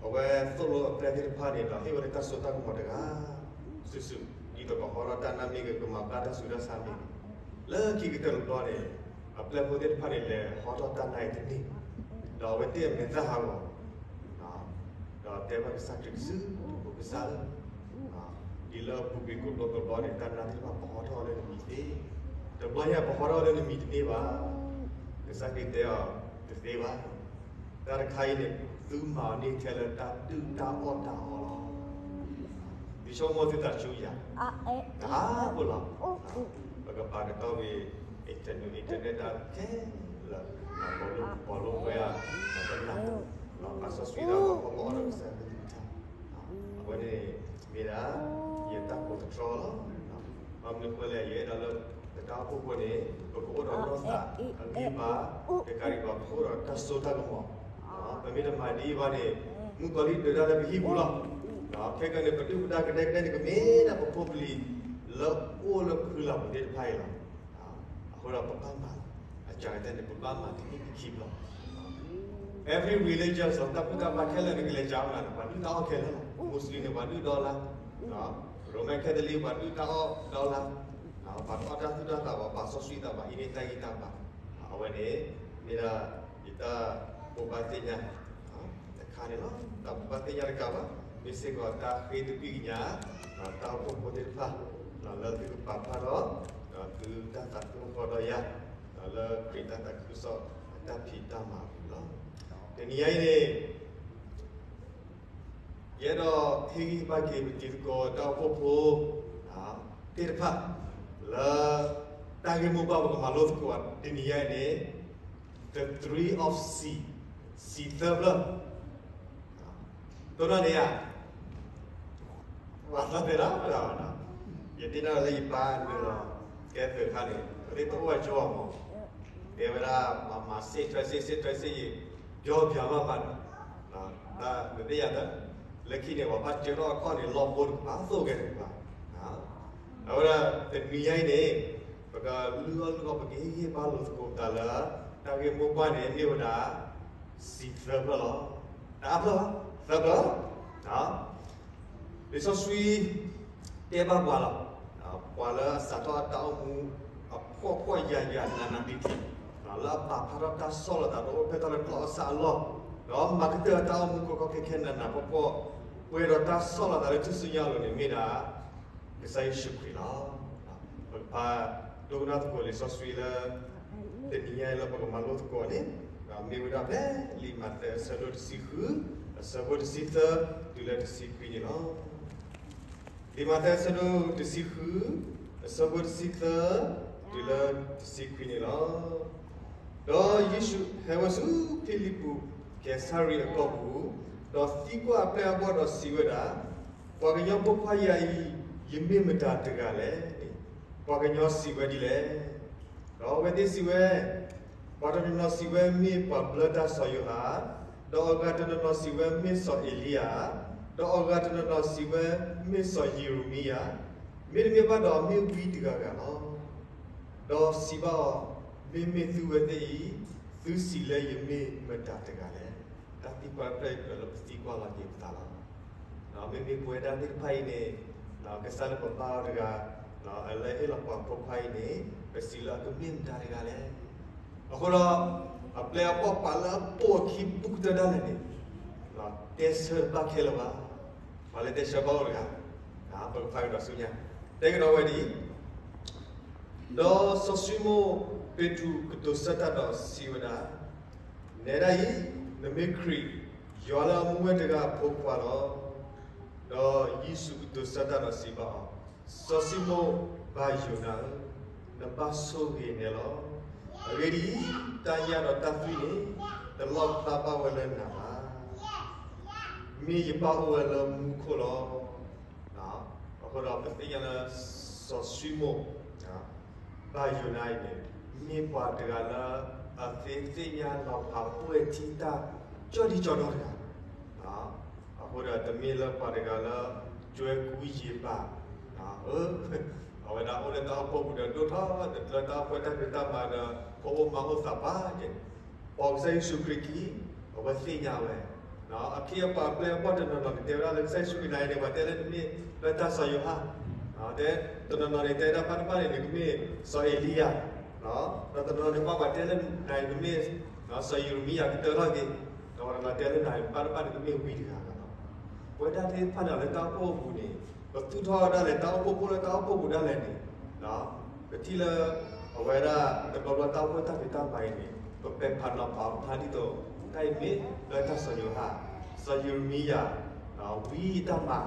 အဝဲသိၣ်လိအပျဲၢ်သ့ၣ်တဖၣ်န့ၣ် ဒီးဟ့ၣ်ဝဲဒၣ်တၢ်စိတၢ်ကမီၤတဂၤ စုာ်စုာ် ဒ်သိးကဟီထီၣ်တၢ်နာ်မ့ၢ်ဂ့ၤ ကမၤဘၣ်တၢ်ဆူးတၢ်ဆါမ့ၢ်ဂ့ၤ, လၢခံကတၢၢ်တဘျီန့ၣ် အပျဲၢ်ဖိသ့ၣ်တဖၣ်န့ၣ် လဲၤဟီထီၣ်တၢ်နာ်အံၤတန့ၢ်, ဒီးအဝဲသ့ၣ်အမဲာ်သၣ်ဟးဂီၤ ဒီးတဲဘၣ်ကစၢ်ခရံာ် ကစၢ်ဧၢ, ဒ်လၢအပူၤကွံာ်ကိးဘျီကိးဘျီန့ၣ် တၢ်နာ်သ့ၣ်တဖၣ်ပဟီထီၣ်လၢနမံၤသ့, တဘျီညါပဟီထီၣ်လၢနမံၤတန့ၢ်ဘၣ်. ကစၢ်ခရံာ်တဲအီၤ တသ့ဘၣ်. တၢ်တခါအံၤန့ၣ် သုမၤအီၤန့ၢ်ထဲလၢတၢ်ဒုၣ်တၢ်အီၣ်တၢ်အီလီၤ. သုဆိကမိၣ်သုသးဆူယၤ တဟးဖိလီၤ. ပကပာ်ကတီၢ်ဝံၤ internet internet တၢ်ခဲလၢာ် ပီၤလိပဝဲဧါ, ပနၢ် ပာ်စီဆှံတၢ် ပအီၣ်ဒီးကစၢ်သထါ, အဝဲန့ၣ်မ့ၢ်ဒၣ် ယတၢ်ကိးသတြီလီၤ. ဘၣ်မနုၤအဃိလဲၣ် ယအဲၣ်ဒိးလၢ ပတၢ်အိၣ်ဖှိၣ်ဖိန့ၣ် ပကအိၣ်ဒီးနီၢ်သးအဂံၢ်ဘါ, တကးဒံးဘၣ် ပကအိၣ်ဒီးတၢ်စိတၢ်ကမီၤ, ပမ့ၢ်တမၤဒ်အံၤဘၣ်န့ၣ် မုၣ်ကီၤလံၢ်ဒုးတၢ်လၢပဟံၣ်ပူၤလီၤ. ခဲကနံၣ်န့ၣ် ပဒုၣ်ပဒါကဒဲကဒဲန့ၣ် ကမ့ၢ်ဒၣ်ပဖိပလံၤလၢအိၣ်လၢဖုလၢ်ပူၤသ့ၣ်တဖၣ်အံၤလီၤ. အဃိဒီးပဘၣ်မၤလီၤ. အကတၢၢ်န့ၣ် ပဘၣ်မၤတနံၣ်ခံဘျီ. Every religion လီၤ တၢ်ဘူၣ်တၢ်ဘါခဲလၢာ်န့ၣ် ကလဲၤကၢမနၤန့ၣ် ပှၤဒုၣ်တၢ်အီၣ်ခဲလၢာ်လီၤ. Muslim န့ၣ် ပှၤဒုၣ်ဒီလါ, Roman Catholic ပှၤဒုၣ်တၢ်အီၣ်ဒီလါ, ပှၤတအီၣ်တၢ်သူၣ်တၢ်သးဘၣ်, ပာ်စီဆှံသးဘၣ်, ဟံးန့ၢ်တၢ်ဂံၢ်တၢ်ဘါ. အဝဲန့ၣ် မ့ၢ်ဒၣ်ယတၢ်ဘိးဘၣ်သ့ၣ်ညါ တခါန့ၣ်လီၤ. တၢ်ဘိးဘၣ်သ့ၣ်ညါတကးဘၣ်, မ့ၢ်စ့ၢ်ကီးတၢ်ဃ့သကွံာ်ကညး တၢ်အိၣ်ဖှိၣ်ဖိသ့ၣ်တဖၣ် လၢသုကပာ်ဖျါထီၣ် သုတၢ်သးခုဖီဒီးယၤ လၢခရံာ်တၢ်သးခုကစီၣ်အတၢ်ဖံးတၢ်မၤအပူၤလီၤ. တနံၤညါအံၤန့ၣ် ယအဲၣ်ဒိးဟ့ၣ်ဂံၢ်ဟ့ၣ်ဘါက့ၤ ပတံၤသကိးတၢ်အိၣ်ဖှိၣ်ဖိ သ့ၣ်တဖၣ် လၢတၢ်ဂ့ၢ်မိၢ်ပှၢ်ပကမၤလိသကိးတနံၤညါအံၤန့ၣ် the three of C, စံးသၢဖျၢၣ် တိၢ်နီၣ်န့ၣ်ဧါ, ပှၤသီတဲဒၣ်ဝဲဒၣ်, ယသ့ၣ်နီၣ်လၢယပၢ်နုာ်လီၤ ကဲသုးခါန့ၣ် ပသ့ၣ်တအိၣ်ဝဲကၠိအမး, တဲဝဲဒၣ် မၤမၤစ့ၣ်ထွဲစ့ၣ် စ့ၣ်ထွဲစ့ၣ်ယံၤ ပျီပျီမးမးဒီး နသ့ၣ်ညါတၢ် လၢခံန့ၣ် ပှၤဘၣ်စၢထီၣ်အခီၣ်န့ၣ် လီၢ်ဘိတကပၤ သိၣ်ကဲတကပၤ, အဝဲဒၣ်တနံၤညါအံၤန့ၣ် ပကလုၢ်အီၣ်လုၢ်အီပကဟ့ၣ်ဂံၢ်ဟ့ၣ်ဘါလိာ်သကိးပသးလၢ တၢ်ဂ့ၢ်မိၢ်ပှၢ်န့ၣ် မ့ၢ်ဝဲဒၣ် စံးသၢဖျၢၣ်လီၤ. တအါဖျၢၣ်ဘၣ်, သၢဖျၢၣ်လီၤ. လံာ်စီဆှံတဲဘၣ်ပှၤလီၤ. ပှၤလၢအစးထီၣ်အတၢ်အိၣ်မူ အဖှီၣ်ဖှီၣ်ယာ်ယာ်နးနးဒံးဒံး လၢအပာ်ဖျါထီၣ်တၢ်ဆီၣ်လီၤသးဒီးအိၣ်ဖျဲၣ်ထီၣ်လၢကျီၢ်အီၣ်ဆၣ်အလီၢ်, ဒီးမၤကတၢၢ်အတၢ်အိၣ်မူခီခီခဲခဲနးနးဖှီၣ်ဖှီၣ် ပှဲၤဒီးတၢ်ဆီၣ်လီၤသးလၢထူၣ်စုညါအလိၤန့ၣ် မ့ၢ်ဒၣ် ကစၢ်ယ့ၣ်ၡူးခရံာ်လီၤ. ပကဖးဒိကနၣ်သကိးလံာ်စီဆှံလၢ တနံၤညါအံၤလၢပကမၤလိသကိးန့ၣ် မ့ၢ်ဝဲဒၣ်ဖဲလံာ်မးသဲအဆၢဒိၣ်တဆံဃု အဆၢဖိတဆံသၢ တုၤလၢတဆံခွံန့ၣ်လီၤ. လံာ်မးသဲအဆၢဒိၣ်တဆံဃု အဆၢဖိတဆံသၢ တုၤလၢတဆံခွံန့ၣ်လီၤ. ဒီးယ့ၣ်ၡူးဟဲဝဲဆူဖံလံးပူးကဲစၤရံးအကီၢ်ပူၤ, ဒီးသံကွၢ်အပျဲၢ်အဘီၣ်ဒီးစံးဝဲဒၣ်, ပှၤကညီဖိခွါယၤအံၤ ယမ့ၢ်မတၤတဂၤလဲၣ်န့ၣ်, ပှၤကညီစံးဝဲဒ်လဲၣ်. ဒီးအဝဲသ့ၣ်စံးဝဲ, ပှၤတနီၤနီၤစံးဝဲမ့ၢ်ပှၤဘျၢတၢ်စီၤယိၤဟၣ်, ဒီးအဂၤတနီၤနီၤစံးဝဲမ့ၢ်စီၤအ့လံယၤ, ဒီးအဂၤတနီၤနီၤစံးဝဲမ့ၢ်စီၤယံးရမံယၤ, မ့တမ့ၢ်ဘၣ်ဒီးမ့ၢ်ဝံတဂၤဂၤလီၤ. ဒီးစံးဘၣ်အီၤ, မ့မ့ၢ်သုဝဲသ့ၣ်အံၤ, သုစံးလၢယမ့ၢ်မတၤတဂၤလဲၣ်. တၢ်သံကွၢ်အပျဲၢ်အဘီၣ်လၢပသံကွၢ်လီၤက့ၤပသးလီၤ. မ့မ့ၢ်ပဝဲဒၣ်သ့ၣ်တဖၣ်အံၤန့ၣ်, ကစၢ်လၢပဘါအီၤတဂၤ, လၢဟ့ၣ်လီၤပှၤဖိခွါအံၤန့ၣ်, ပစံးလၢအကမ့ၢ်မတၤတဂၤလဲၣ်. အဃိဒီး, အပျဲၢ်အဘီၣ်ပာ်လၢအပိာ်အခံဘူးကတၢၢ်ဒၣ်လဲာ်န့ၣ်, တဲဆၢတဘၣ်ခဲလၢာ်ဘၣ်. ပှၤလၢတဲဆၢဘၣ်အိၣ်တဂၤ, ပကဖးကဒီးဆူညါ, တဲကဒီးဝဲဒ်အံၤ, ဒီးစီၤၡံမိၣ်ပ့းတရူးကတိၤဆၢတၢ်ဒီးစံးဝဲဒၣ်, နဲဒၣ်အံၤ, နမ့ၢ်ခရံာ်, ယွၤလၢအမူဝဲတဂၤအဖိခွါလီၤ. ဒီးယ့ၣ်ၡူးကတိၤဆၢတၢ်ဒီးစံးဘၣ်အီၤ, စီၤၡံမိၣ်ဘၤယိၤနၤဧၢ, နဘၣ်ဆိၣ်ဂ့ၤနဲလီၤ. အဂ့ၢ်ဒ်အံၤ, တၢ်ညၣ်ဒီးတၢ်သွံၣ်န့ၣ်, တလီၣ်ဖျါဘၣ်ဝဲလၢနၤဘၣ်. မ့ၢ်ယပၢ်အိၣ်ဝဲလၢမူခိၣ်လီၤ. အဃိဒီးပသ့ၣ်ညါလၢ စီၤၡံမိၣ် ဘၤယိၤနၤအံၤန့ၣ်, မ့ၢ်ပှၤတဂၤလၢ အသ့သ့ၣ်ညါလီၤဖးပှဲၤထံတၢ်ကၠီၣ်ထံကၠီၣ်ဒီတဂၤ, အဃိဒီးတမ့ၢ်လၢပှၤတဂၤလၢ ကွဲကူယံၤပာ်, အဝဲဒၣ်အိၣ်လၢတၢ်အိၣ်ဖှိၣ်ပူၤဒီးဒိၣ်ထီၣ်တကျၢၤတၢ်အိၣ်ဖှိၣ်တၢ်ဖံးတၢ်မၤဒီး ဖိအိၣ်မါအိၣ်သးပှၢ်ကဲ, ပိာ်ကစၢ်ယ့ၣ်ၡူးခရံာ်ခံ, အဝဲသ့ၣ်ညါဝဲ အခ့အပှၤအပျဲၢ်အဘီၣ်တနီၤနီၤန့ၣ် တဲဝဲဒၣ်လၢကစၢ်ယ့ၣ်ၡူးခရံာ်နၤအံၤန့ၣ် ပှၤတဲလၢနမ့ၢ်လၢတၢ်စီၤယိၤဟၣ်, တဲတနီၤနီၤန့ၣ် တဲဒၣ်ဖၣ်တဖၣ်န့ၣ် နကမ့ၢ်စီၤအ့လံယၤ, ဒီးတနီၤနီၤန့ၣ် ပှၤတဲလၢနၤအံၤနမ့ၢ်စီၤယံးရမံယၤကတၢၢ်ထီၣ်က့ၤ, ဒီးတနီၤတဲလၢနၤအံၤဖၣ်တဖၣ်န့ၣ် ကမ့ၢ်ဝံတဂၤလီၤ. ပဝဲဒၣ်သ့ၣ်တဖၣ်န့ၣ် လၢတၢ်အိၣ်ဖှိၣ်အပူၤန့ၣ် ပသူၣ်ထီၣ်ဒၣ်လဲာ်တၢ်အိၣ်ဖှိၣ်ဖိလၢတၢ်အိၣ်ဖှိၣ်ပူၤဒၣ်လဲာ်န့ၣ်, ပထံၣ်လၢ အဝဲဒၣ်တဘျီဘျီတၢ်အိၣ်ဖှိၣ်တၢ်ဖံးတၢ်မၤအံၤန့ၣ် ပပဲာ်ဖးနီၤဖးအီၤဖျါဒ်သိး တၢ်အံၤမ့ၢ်လၢတၢ်စီၤယိၤဟၣ်, စီၤယံးရမံယၤ, ဝံတၢ်မၤ,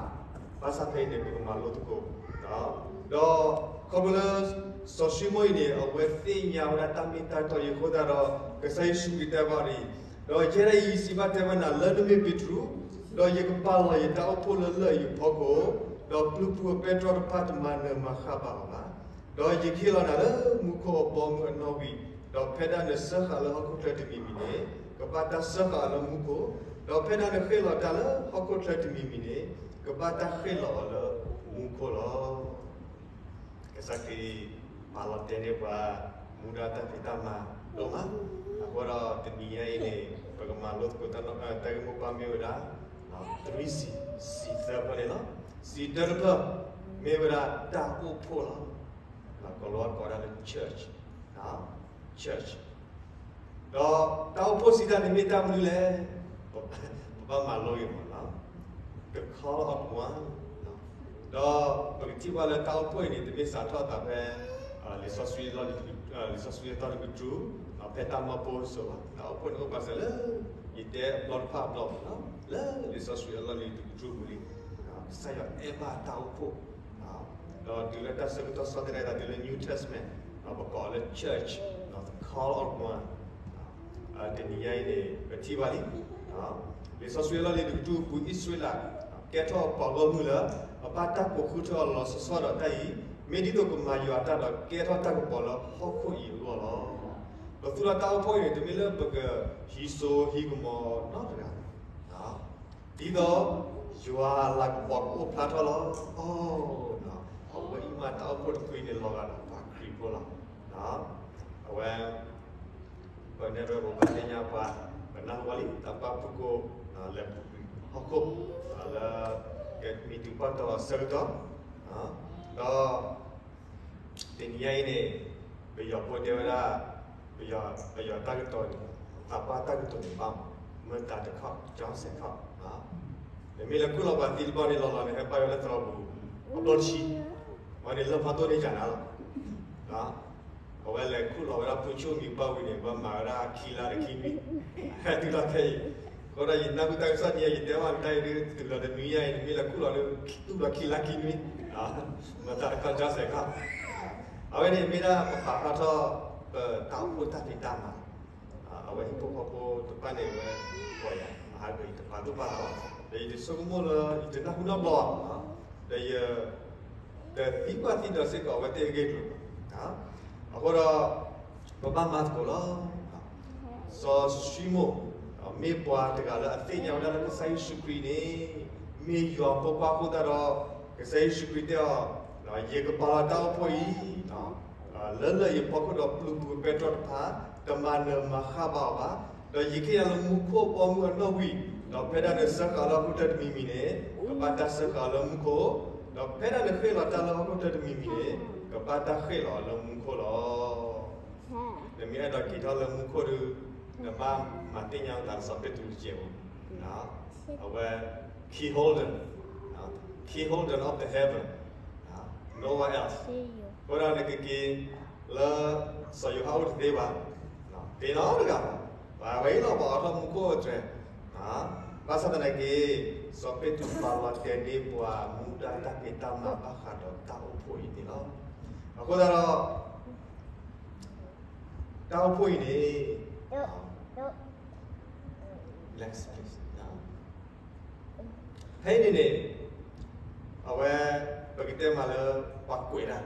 ဘၣ်ဆၣ်ဖဲအံၤန့ၣ် ပကမၤလိသကိး, ဒီးခီဖျိလၢ စီၤၡံမိၣ်အံၤန့ၣ် အဝဲသ့ၣ်ညါဝဲဒၣ်တၢ်မ့ၢ်တၢ်တီအံၤအဃိသတးဒီး ကစၢ်ယ့ၣ်ၡူးခရံာ်တဲဘၣ်အီၤဒ်အံၤ, ဒီးယဲဒၣ်အံၤယစံးဘၣ်တဲဘၣ်နၤလၢနမ့ၢ်ပ့းတရူး, ဒီးယကပာ်လီၤယတၢ်အိၣ်ဖှိၣ်လၢလၢၢ်အယဖီခိၣ်, ဒီးပျုၤပူၤအပဲတြီတဖၣ်တမၤနၢၤမၤဃၣ်ဘၣ်အီၤဘၣ်. ဒီးယကဟ့ၣ်လီၤနၤလၢမူခိၣ်အဘီအမုၢ်အနီၣ်ဝံၤ, ဒီးဖဲဒၣ်နစၢဃာ်လၢဟီၣ်ခိၣ်ချၢတမံၤမံၤန့ၣ်, ကဘၣ်တၢ်စၢဃာ်အီၤလၢမူခိၣ်, ဒီးဖဲဒၣ်နဃ့ၢ်လီၤတၢ်လၢဟီၣ်ခိၣ်ချၢတမံၤမံၤန့ၣ်, ကဘၣ်တၢ်ဃ့ၢ်လီၤအီၤလၢမူခိၣ်လီၤ. ကစၢ်ခရံာ် ပာ်လီၤတဲာ်န့ၢ်ပှၤ မူဒါတၢ်ဖံးတၢ်မၤဒိၣ်မး, အဃိဒီးတနံၤညါအံၤန့ၣ် ပကမၤလိသကိးတၢ်ဂ့ၢ်မိၢ်ပှၢ်မ့ၢ်ဝဲဒၣ် တြံစံး, စံးသၢဖျၢၣ်န့ၣ်လီၤ. စံးတၢတဖျၢၣ် မ့ၢ်ဝဲဒၣ်တၢ်အိၣ်ဖှိၣ်လီၤ. ကိးလီၤကိးဒၣ်လၢ church, church ဒီးတၢ်အိၣ်ဖှိၣ်စံးတၢ်န့ၣ်မ့ၢ်တၢ်မနုၤလဲၣ်. ပဘၣ်မၤလိအီၤမးလီၤ. The call of one, ဒီးပကထံၣ်ဘၣ်လၢတၢ်အိၣ်ဖှိၣ်အံၤန့ၣ် တမ့ၢ်စးထီၣ်သးဖဲ လံာ်စီဆှံ, လံာ်စီဆှံအလီၢ်လံၤတကတြူၢ်, ဖဲတၢ်မၢဖိအစိၤဘၣ်. တၢ်အိၣ်ဖှိၣ်န့ၣ်အိၣ်ပာ်စၢၤလၢ ယတဲအဘျီတဖၣ်အဘျီမးလီၤ. လၢလံာ်စီဆှံအလီၢ်လံၤတကတြူၢ်ပူၤလံ, ကစၢ်ယွၤအဲၣ်ဘၣ်တၢ်အိၣ်ဖှိၣ် ဒီးတုၤလၢတၢ်ဆၢကတီၢ်ဆီတလဲသးတုၤလၢ New Testament, ပကိးအီၤလၢ church, the call of one. တနံၤညါအံၤန့ၣ် ပထံၣ်ဘၣ်လံ, လံာ်စီဆှံအလီၢ်လံၤတကတြူၢ်အပူၤ အံၣ်စရ့လး ကဲထီၣ်ပှၤဂီၢ်မုၢ်လၢ အဘၣ်တၢ်ကိးဃုထၢအီၤလီၤလီၤဆီဆီဒီးတၢ်အံၤ, မ့ၢ်ဒ်သိးကမၤယွၤအတၢ်ဒီးကဲထီၣ်တၢ်ကပီၤလၢဟီၣ်ခိၣ်အံၤအဂီၢ်လီၤ. ပသူၣ်ထီၣ်တၢ်အိၣ်ဖှိၣ်အံၤန့ၣ် တမ့ၢ်လၢပကဟံးစိဟံးကမီၤနီတဂၤ ဒ်သိးယွၤအလၤကပီၤကအိၣ်ဖျါထီၣ်လီၤ. အဝဲအံၤမးတၢ်အိၣ်ဖှိၣ်တဖုအံၤန့ၣ် လီၤဂာ်ဒီးပှၤခရံာ်ဖိလီၤ. အဝဲ ပနဲၣ်ရဲၣ်ပဘၣ်သ့ၣ်ညါပှၤ, ပနၢ်ဟူဝဲလံ တၢ်ပာ်ဖုၣ်ကိာ် လဲၤပူၤကွံာ်ဟီၣ်ခိၣ် လၢကမံၤဒုးပှၢ်တီၤအဆၢကတီၢ်, ဒီး တနံၤညါအံၤန့ၣ် ပယီၤဖိတဲဝဲဒၣ် ပယီၤတၢ်ကတိၤန့ၣ် သးပှၢ်တၢ်ကတိၤန့ၣ်ဘၣ်မး, မတၤတခီ ကၠီစဲးခီ, နမ့ၢ်လဲၤခူၣ်လီၤပှၤသံတဘျီန့ၣ် လီၤလီၤန့ၣ် ဟဲပာ်ယွၤလၢသရိာ်ပူၤ အဘျီတဆံ, ဝဲန့ၣ်လၢဖးဒိၣ်န့ၣ်ယၤနၤလီၤ. အဝဲလဲၤခူၣ်လီၤဝဲဒၣ်ဖုဆိၣ်မံၤပှၢ်ဝံၤန့ၣ် ပှၤမၤဝဲဒၣ်ခံလါတခံနွံ, ဟဲတုၤလီၤခဲအံၤ, အဃိဒီးယနၢ်ဟူတၢ်ကစီၣ်န့ၣ် ယတဲဘၣ်နတၢ်အံၤဒ်တုၤလီၤတနွံညါအံၤ နမ့ၢ်လဲၤခူၣ်လီၤလၢ တူၢ်လီၤခံလါခံနွံ, မတၤတခီကၠီစဲးခီ, အဝဲန့ၣ်မ့ၢ်ဒၣ်ပပာ်ဖျါထီၣ် ပတၢ်အိၣ်ဖှိၣ်တၢ်ဖံးတၢ်မၤ အဝဲဟံၣ်ဖိဃီဖိတဖၣ်န့ၣ် အဝဲကိးယၤ မဟါကၢၤ ယတပာ်သူၣ်ပာ်သးဘၣ်, ဒီးယတဆိကမိၣ်လၢ ယတနၢ်ဟူနီတဘျီဘၣ်, ဒီးယ တသံကွၢ်သံဒိးစ့ၢ်ကီးအဝဲသ့ၣ်အဂ့ၢ်ကျိၤဘၣ်. အဃိဒီး ပဘၣ်မၤသကိးလီၤ. စီၤၡံမိၣ် မ့ၢ်ပှၤတဂၤလၢအသ့ၣ်ညါဝဲဒၣ်လၢကစၢ်ယ့ၣ်ၡူးခရံာ်န့ၣ် မ့ၢ်ယွၤဖိခွါအဃိသတးဒီး ကစၢ်ယ့ၣ်ၡူးခရံာ်တဲအီၤ ယကပာ်လီၤတၢ်အိၣ်ဖှိၣ်အံၤ လၢလၢၢ်ယဖီခိၣ်ဒီး ပျုၤပူၤအပဲတြီတဖၣ် တမၤနၢၤမၤဃၣ်ဘၣ်အီၤဘၣ်. ဒီးယကဟ့ၣ်နၤလၢမူခိၣ်အဘီအမုၢ်အနီၣ်ဝံၤ, ဒီးဖဲဒၣ်နစၢဃာ်လၢဟီၣ်ခိၣ်ချၢတမံၤမံၤန့ၣ် ကဘၣ်တၢ်စၢဃာ်လၢမူခိၣ်, ဒီးဖဲဒၣ်နဃ့ၢ်လီၤတၢ်လၢဟီၣ်ခိၣ်ချၢတမံၤမံၤန့ၣ် ကဘၣ်တၢ်ဃ့ၢ်လီၤလၢမူခိၣ်လီၤ. နမ့ၢ်အဲၣ်ဒိးက့ၤထီၣ်လၢမူခိၣ်ဒီး နဘၣ်မၤသ့ၣ်ညါသးလၢစီၤပ့းတရူးတကဲးဖိ, အဝဲ key holder, key holder of the heaven, no one else. အဃိဒီးနကက့ၤလၢ စီၤယိၤဟၣ်အိၣ်တသ့ဘၣ်, သ့နီတဂၤဘၣ်, ပှၤဝဲအံၤလီၤ ပှၤအိးထီၣ်မူခိၣ်အတြဲၤ, ဘၣ်ဆၣ်သနာ်က့ စီၤပ့းတရူးပာ်လီၤတဲာ်န့ၢ်ပှၤ မူဒါတၢ်ဖံးတၢ်မၤဘၣ်ဃးဒီးတၢ်အိၣ်ဖှိၣ်အံၤန့ၣ်လီၤ. အဃိသတးဒီး တၢ်အိၣ်ဖှိၣ်အံၤန့ၣ် ဖဲအံၤန့ၣ်န့ၣ် အဝဲ ပကတဲမးလၢ ပှၤကွဲးတၢ်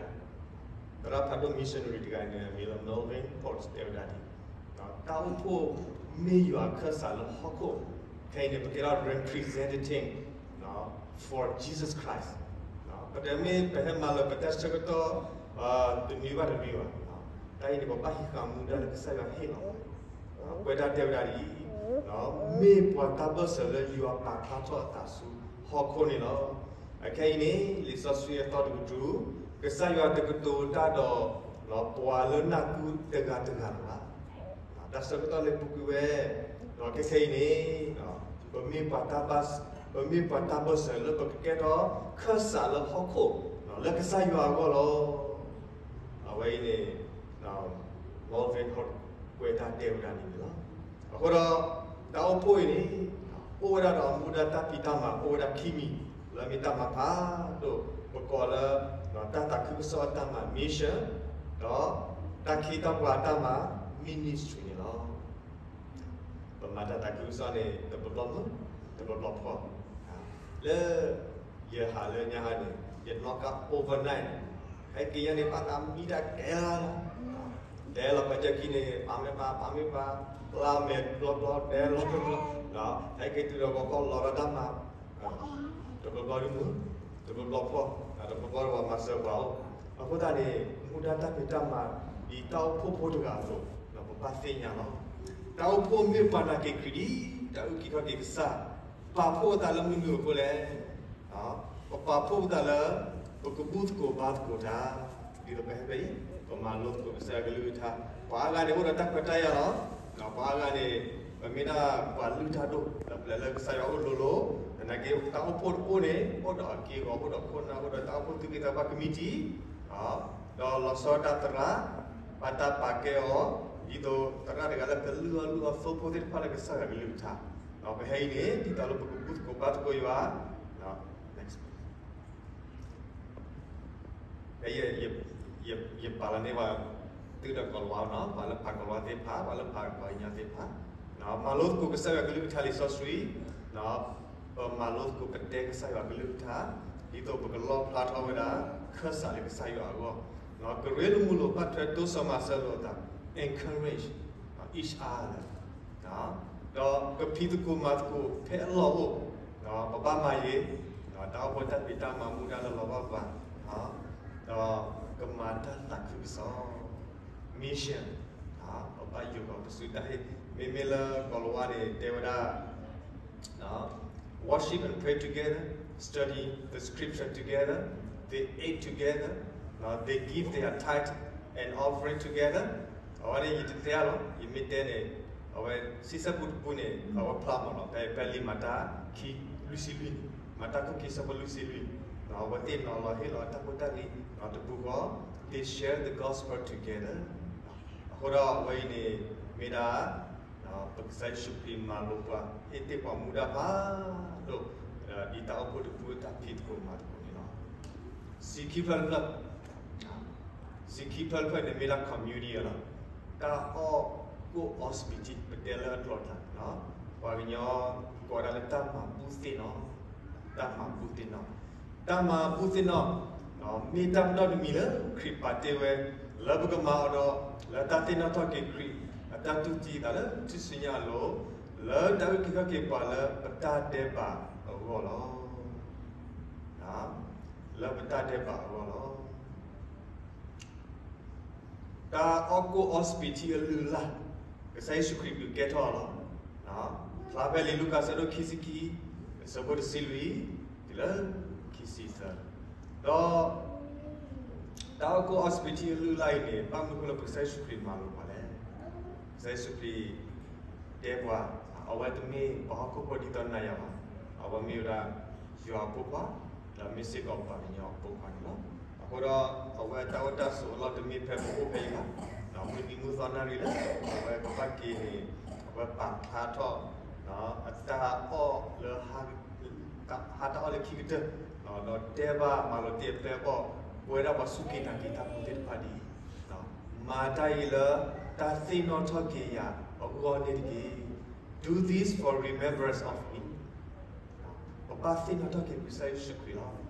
သရၣ်ဖးဒိၣ် missionary တဂၤန့ၣ် အမံၤလၢ Melvin Pouts တဲဝဲဒၣ်ဒ်အံၤ, တၢ်အိၣ်ဖှိၣ်မ့ၢ်ယွၤအခၢၣ်စးလၢဟီၣ်ခိၣ်, ခဲအံၤန့ၣ် ပကဲထီၣ် representative for Jesus Christ. ပတဲမ့ၢ်ပဟဲမၤလၢပတၢ်ဆၢကတီၢ် တနွံဘၣ်တနွံဘၣ်, တၢ်အံၤန့ၣ် ပဘၣ်ဟံးဃာ်မူဒါလၢကစၢ်ယွၤဟ့ၣ်လီၤ, ကွဲးတၢ်တဲဝဲဒၣ်ဒ်အံၤ မ့ၢ်ပှၤတၢ်ဘၢၣ်စၢၤလၢယွၤပာ်ဖျါထီၣ်အသးဆူဟီၣ်ခိၣ်န့ၣ်လီၤ. အခဲအံၤန့ၣ် လံာ်စီဆှံအသီတကတြူၢ်, ကစၢ်ယွၤတကတိၤတၢ်ဒီး ပှၤလၢနၢ်ကူတဂၤတဂၤလၢၤဘၣ်. တၢ်ဆၢကတီၢ်လဲၤပူၤကွံာ်ဝဲ, ဒီးခဲခဲအံၤန့ၣ် ပမ့ၢ်ပှၤတၢ်ဘၣ်, ပမ့ၢ်ပှၤတၢ်ဘၢၣ်စၢၤလၢပကကဲထီၣ်ခၢၣ်စးလၢဟီၣ်ခိၣ် လၢကစၢ်ယွၤအဂီၢ်လီၤ. အဝဲအံၤန့ၣ် Melvin ကွဲးတၢ်တဲဝဲဒၣ်န့ၣ်လီၤ. အဃိဒီး တၢ်အိၣ်ဖှိၣ်အံၤန့ၣ် အိၣ်ဝဲဒၣ်ဒီးမူဒါတၢ်ဖံးတၢ်မၤ အိၣ်ဝဲဒၣ်ခံမံၤ လၢမ့ၢ်တၢ်မၤဖးဒိၣ် ပကိးလၢ တၢ်သးခုကစီၣ်အတၢ်မၤ mission ဒီး တၢ်ခ့တၢ်ပှၤအတၢ်မၤ ministry န့ၣ်လီၤ. ပမၤတၢ်သးခုကစီၣ်န့ၣ် တဘျီဘျီမုၢ်, တဘျီဘျီဖှီၣ်, လၢ ယဟးလၢညါဟါန့ၣ် ယနီၣ်ကါ overnight, ဟဲက့ၤညါန့ၣ် ဘၣ်သးမံတၢ်တဲလီၤ, တဲလီၤပှၤကၢခံန့ၣ် ပာ်မ့ၢ်ပာ် ပာ်မ့ၢ်ပာ် ပျၢ်မဲာ်ဘျီဘျီ တဲလီၤဘျီဘျီ, ဟဲက့ၤတုၤဒီးဂီၤခီလီၤဒီးတၢ်မၤ တဘျီဘျီဒ်မုၢ်, တဘျီဘျီဖှီၣ်, တဘျီဘျီပှၤမၤစၢၤပှၤအိၣ်, အဃိသတးန့ၣ် မူဒါတၢ်ဖံးတၢ်မၤ ဒ်တၢ်အိၣ်ဖှိၣ်ဖိတဂၤအသိး ပဘၣ်သ့ၣ်ညါလီၤ. တၢ်အိၣ်ဖှိၣ်မ့ၢ်ပှၤနာ်က့ၤခရံာ်ဒ် တၢ်အုၣ်က့ၤခီၣ်က့ၤကစၢ်, ပာ်ဖှိၣ်အသးလၢမနုၤအဃိလဲၣ်. ပပာ်ဖှိၣ်ပသးလၢ ပကဘူၣ်သကိးဘါသကိးတၢ်, ဒ်သိးပဟဲဖဲအံၤ ပမၤလိသကိးကစၢ်ယွၤကလုၢ်ကထါ, ပှၤအါဂၤန့ၣ်အိၣ်ဒီးတၢ်ခွဲးတၢ်ယာ်လီၤ. ပှၤအါဂၤန့ၣ် ပမ့ၢ်ဒၣ်ပှၤလုၢ်တၢ်ဒိၣ် ဒီးပျဲၤလၢကစၢ်ယွၤအိၣ်လိၤလိၤ, သနာ်က့တၢ်အိၣ်ဖှိၣ်တအိၣ်န့ၣ် အိၣ်ဒီးအက့ၢ်အဂီၤ အိၣ်ဒီးခိၣ်နၢ် အိၣ်ဒီးတၢ်အိၣ်ဖှိၣ်သူၣ်က့သးပှၢ် committee, ဒီးလီၤဆီဒၣ်တၢ်သရၣ်, ဘၣ်တၢ်ပာ်ကဲအီၤ, ဒ်သိးသရၣ်တဂၤလၢကလုၢ်အီၣ်လုၢ်အီသိဖိသ့ၣ်တဖၣ်လၢကစၢ်ယွၤကလုၢ်ကထါ, ဒီးပဟဲအံၤန့ၣ် ဒ်သိးလၢပကဘူၣ်သကိးဘါသကိးယွၤ, ယပာ်လီၤန့ၢ်ပှၤ သုဒီးကီၤလၤဝါနီၤ, ပှၤလၢဖးကီၤလၤဝါသ့ၣ်တဖၣ်, ပှၤလၢဖးကီၤလၤဝါသ့ၣ်တဖၣ်, မၤလိသကိးကစၢ်ယွၤကလုၢ်ကထါလံာ်စီဆှံ, ပမၤလိသကိးပတဲကစၢ်ယွၤကလုၢ်ကထါ, ဒ်သိးပကလီၣ်ဖျါထီၣ်ဝဲဒၣ် ခၢၣ်စးလၢကစၢ်ယွၤအဂီၢ်, ကရ့လိာ်မုာ်လိာ် ဘၣ်ထွဲတိစၢၤမၤစၢၤလိာ်အသး, encourage each other, ဒီးကဖံးသကိးမၤသကိးဖဲအလီၢ်အိၣ်, ပဘၣ်မၤယံၤ, တၢ်အိၣ်ဖှိၣ်တၢ်ဖံးတၢ်မၤမူဒါလၢလီၤဘၣ်ပှၤ, ဒီးကမၤတၢ်သးခုကစီၣ်, mission, ပဘၣ်ယိးထီၣ်ပစုတၢ်ဟ့ၣ်, မ့မ့ၢ်လၢကီၤလၤဝါန့ၣ် တဲဝဲဒၣ် worship and pray together, study the scripture together, they ate together, they give their tithe and offering together, အဝဲန့ၣ်ယတတဲအါလီၤ, ယမ့ၢ်တဲန့ၣ်, အဝဲ စံးဆၢပူတပူန့ၣ် အဝဲဖျါမးလီၤ, ဖဲ ဖဲလံာ်မၤတၢ်ခံ လွံၢ်ဆံလွံၢ်န့ၣ်, မၤတၢ်ခိၣ်ခံဆၢဖိလွံၢ်ဆံလွံၢ်, အဝဲသ့ၣ်နီၤလီၤဟ့ၣ်လီၤအတၢ်ဖိတၢ်လံၤ, တပူၤဃီ they share the gospel together, အဃိဒီးအဝဲအံၤန့ၣ် မ့ၢ်ဒၣ် ပကစၢ်ယ့ၣ်ၡူးခရံာ်မၤလိာ်ပှၤ ဟ့ၣ်တ့ၢ်ပှၤမူဒါဖးဒိၣ်, ဒ်တၢ်အိၣ်ဖှိၣ်တပူအတၢ်ဖံးသကိးမၤသကိးန့ၣ်လီၤ. စံးခံဖျၢၣ်တဖျၢၣ်, စံးခံဖျၢၣ်တဖျၢၣ်န့ၣ် မ့ၢ်ဒၣ် communion လီၤ. တၢ်အီၣ်ကိၣ်အီစပံးထံ ပတဲလၢအကျိာ်တၢ်, ပှၤကညီကိးဝဲဒၣ်လၢတၢ်မၤဘူၣ်သ့ၣ်နီၣ်, တၢ်မၤဘူၣ်သ့ၣ်နီၣ်, တၢ်မၤဘူၣ်သ့ၣ်နီၣ် မ့ၢ်တၢ်ပနီၣ်တမံၤလၢခရံာ်ပာ်တ့ၢ်ဝဲ, လၢပကမၤအီၤဒီး လၢတၢ်သ့ၣ်နီၣ်ထီၣ်က့ၤခရံာ် အတၢ်တူၢ်သံအသးလၢထူၣ်စုညါအလိၤ, လၢတၢ်အုၣ်က့ၤခီၣ်က့ၤပှၤလၢပတၢ်ဒဲးဘးအဂီၢ်လီၤ. လၢပတၢ်ဒဲးဘးအဂီၢ်လီၤ. တၢ်အီၣ်ကိၣ်အီစပံးထံအလုၢ်အလၢ်, ကစၢ်ယ့ၣ်ၡူးခရံာ်ဒုးကဲထီၣ်အီၤလီၤ. ဖျါဖဲလံာ်လူၤကၣ်အဆၢဒိၣ်ခံဆံခံ, အဆၢဖိတဆံလွံၢ်, တုၤလၢခံဆံသၢ, ဒီး တၢ်အီၣ်ကိၣ်အီစပံးထံအလုၢ်အလၢ်အံၤန့ၣ် ဘၣ်မနုၤအဃိလၢပကစၢ်ယ့ၣ်ၡူးခရံာ်မၤလိာ်ပှၤလဲၣ်. ကစၢ်ယ့ၣ်ၡူးခရံာ် တဲပှၤ, အဝဲတမ့ၢ်ပှၤဟီၣ်ခိၣ်ဖိဒ်သိးနၤယၤဘၣ်, အဝဲမ့ၢ်ဝဲဒၣ် ယွၤအဖိခွါ, ဒီးမ့ၢ်စ့ၢ်ကီးပှၤကညီအဖိခွါန့ၣ်လီၤ. အဃိဒီး အဝဲတၢ်အိၣ်တၢ်ဆိးအလီၢ်တမ့ၢ်ဖဲပအိၣ်ဖဲအံၤဘၣ်, မုၢ်နံၤမုၢ်သီနၣ်ရံၣ်လၢ အဝဲကဘၣ်က့ၤန့ၣ် အဝဲပာ်ဖျါထီၣ် အတၢ်အီၣ်လၢ ဟါတၢ်အီၣ်လၢခံကတၢၢ်, ဒီးတဲဘၣ်မၤလိာ်တ့ၢ်အပျဲၢ်အဘီၣ်, ပဝဲဒၣ်ပှၤစူၢ်က့ၤနာ်က့ၤတၢ်ဖိသ့ၣ်တဖၣ်ဒ်အံၤ, မၤတၢ်အံၤလၢတၢ်သ့ၣ်နီၣ်ထီၣ်က့ၤယၤအဂီၢ်န့ၣ်တက့ၢ်. Do this for remembrance of me. ပဘၣ်သ့ၣ်နီၣ်ထီၣ်က့ၤပကစၢ်ယ့ၣ်ၡူးခရံာ်လီ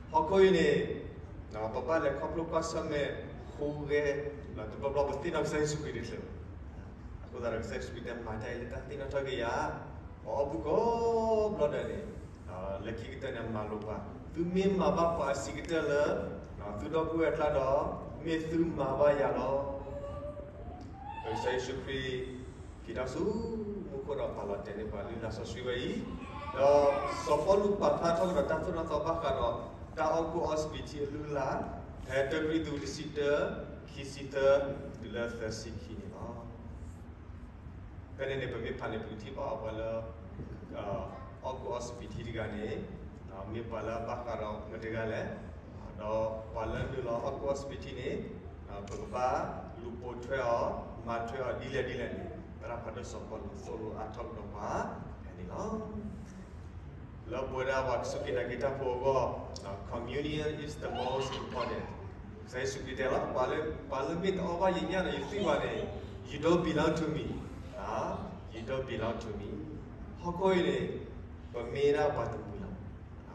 ၤ. ဟီၣ်ခိၣ်အံၤန့ၣ် ပဘၣ်လဲၤခီဖျိကွၢ်ဆၢၣ်မဲာ်ဟူးဂဲၤ, တဘျီဘျီပသ့ၣ်နီၣ်ကစၢ်ယ့ၣ်ၡူးခရံာ်တချုးဘၣ်. အဃိသတးဒီးကစၢ်ယ့ၣ်ၡူးခရံာ်တဲမၤတၢ်အံၤလၢတၢ်သ့ၣ်နီၣ်ထီၣ်က့ၤယၤ, ပှၤအီၣ်ဘူၣ်ကိးဘျီဒဲးန့ၣ်, လၢခံကတၢၢ်န့ၣ်မၤလိာ်ပှၤ, သုမ့ၢ်မၤဘၣ်ပှၤအဆံးကတၢၢ်လၢ သုဒီပုၢ်ဝဲၢ်အကျါဒီး, မ့ၢ်သုမၤဘၣ်ယၤလီၤ. ကစၢ်ယ့ၣ်ၡူးခရံာ် က့ၤထီၣ်ဆူမူခိၣ် အဃိဒီးပာ်လီၤတဲာ်န့ၢ်ပှၤလၢလံာ်စီဆှံဝဲအံၤ, ဒီးစီၤပီလူးပာ်ဖျါထီၣ်ကဒီးတၢ်သိၣ်တၢ်သီဘၣ်ဃးဒီး တၢ်အီၣ်ကူၣ်အီစပံးထံအလုၢ်အလၢ်, ဖဲတၢကရံၣ်သူးတဆံတၢ, ခံဆံသၢ, တုၤလၢသၢဆံခံန့ၣ်လီၤ. ဖဲန့ၣ်န့ၣ် ပမ့ၢ်ဖးန့ၣ် ပကထံၣ်ဘၣ်အီၤပှၤလၢ အီၣ်ကူၣ်အီစပံးထံတဂၤန့ၣ် မ့ၢ်ပှၤလၢအဘၣ်ဃးဒီးမတၤတဂၤလဲၣ်, ဒီးပှၤလၢနုာ်လီၤအီၣ်ကူၣ်အီစပံးထံန့ၣ် ပကဘၣ်လူၤပိာ်ထွဲအီၤ, မၤထွဲအီၤဒ်လဲၣ်ဒ်လဲၣ်န့ၣ် သရၣ်ဖးဒိၣ်စီၤပီလူးသိၣ်လိအါထီၣ်ကဒီးပှၤဖဲန့ၣ်လီၤ. လၢပဝဲဒၣ်ပှၤစူၢ်က့ၤနာ်က့ၤတၢ်ဖိအဂီၢ် communion is the most important. ကစၢ်ယ့ၣ်ၡူးခရံာ်တဲလီၤ, ပှၤလၢမ့ၢ်တအီၣ်ဘၣ်ယညၣ်ဒီးယသွံၣ်ဘၣ်န့ၣ် you don't belong to me, you don't belong to me. ဟီၣ်ခိၣ်အံၤန့ၣ် ပမ့ၢ်ဒၣ်ပှၤတမှံၤလီၤ.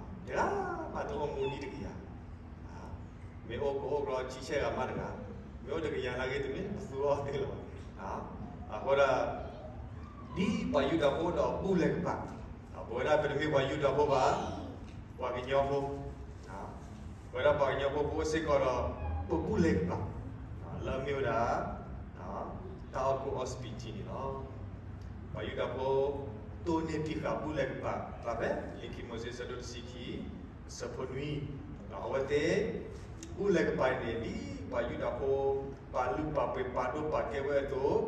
တဂၤဘၣ်တအိၣ်မူဒံးတကယၤ မ့ၢ်အိၣ်ကအိၣ်ကဒီးဆံဆဲၣ်ဂၤမးတဂၤ, မ့ၢ်အိၣ်တကယၤနာ်က့ တမ့ၢ်ပသူအီၤသ့လီၤ. အဃိဒီး ဒ်ပှၤယူဒၤဖိဒီးဘူၣ်လဲၤကပၤ, ပဝဲဒၣ်ပတမ့ၢ်ပှၤယူဒၤဖိဘၣ်, ပှၤကညီဖိ, ပဝဲဒၣ်ပှၤကညီဖိ ပအိၣ်စ့ၢ်ကီးဒီး ပဘူၣ်လဲၤကပၤ လၢအမ့ၢ်ဝဲဒၣ် တၢ်အီၣ်ကူၣ်အီစပံးထံန့ၣ်လီၤ. ပှၤယူဒၤဖိ တိၢ်န့ၢ်တံၢ်ဃာ်ဘူၣ်လဲၤကပၤ ဖဲလံာ်ခံမိၤၡ့ ဆၢဒိၣ်တဆံခံ ဆၢဖိနွံ, အဝဲသ့ၣ် ဘူၣ်လဲၤကပၤန့ၣ် ဒ်ပှၤယူဒၤဖိ ပာ်လုၢ်ပာ်ပှ့ၤပာ်ဒိၣ်ပာ်ကဲဝဲအသိး,